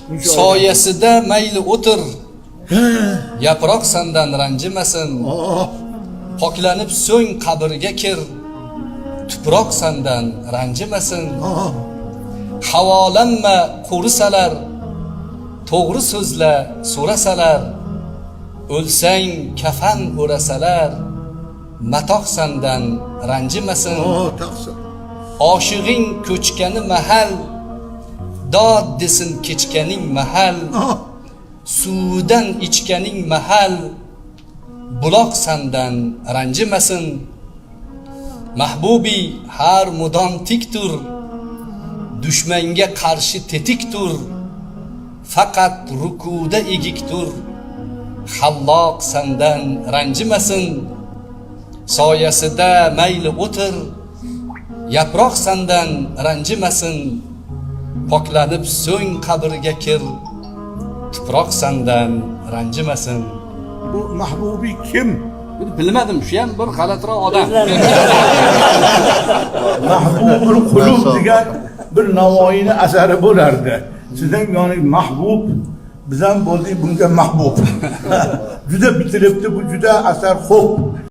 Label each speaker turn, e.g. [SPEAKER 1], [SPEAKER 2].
[SPEAKER 1] Soyasida mayli o'tir, yaproq sandan ranjimasin.
[SPEAKER 2] Oh,
[SPEAKER 1] Poklanib so'ng qabrga kir, tuproq sandan ranjimasin.
[SPEAKER 2] Oh.
[SPEAKER 1] Havolanma qo'risalar, to'g'ri so'zla so'rasalar, o'lsang kafan o'rasalar, matoh sandan ranjimasin.
[SPEAKER 2] Oh, taqsir.
[SPEAKER 1] Oshig'ing ko'chgani mahal, dod desin kechganing mahal,
[SPEAKER 2] Oh,
[SPEAKER 1] suvidan ichganing mahal, buloq sandan ranjimasin. Mahbubiy har mudom tik tur, dushmanga qarshi tetik tur, faqat rukuda egik tur, halloq sandan ranjimasin. Soyasida mayli o'tir, yaproq sandan ranjimasin. Poklanib so'ng qabrga kir, tuproq sandan ranjimasin.
[SPEAKER 2] Bu mahbubiy kim?
[SPEAKER 1] Bilmadim, shu ham bir g'alatiroq odam.
[SPEAKER 2] Mahbubul qulub degan bir Navoiyni asari bo'lardi. Siz ham, ya'ni mahbub, biz ham bo'ldik bunga mahbub. Juda bitilibdi bu, juda asar xo'p.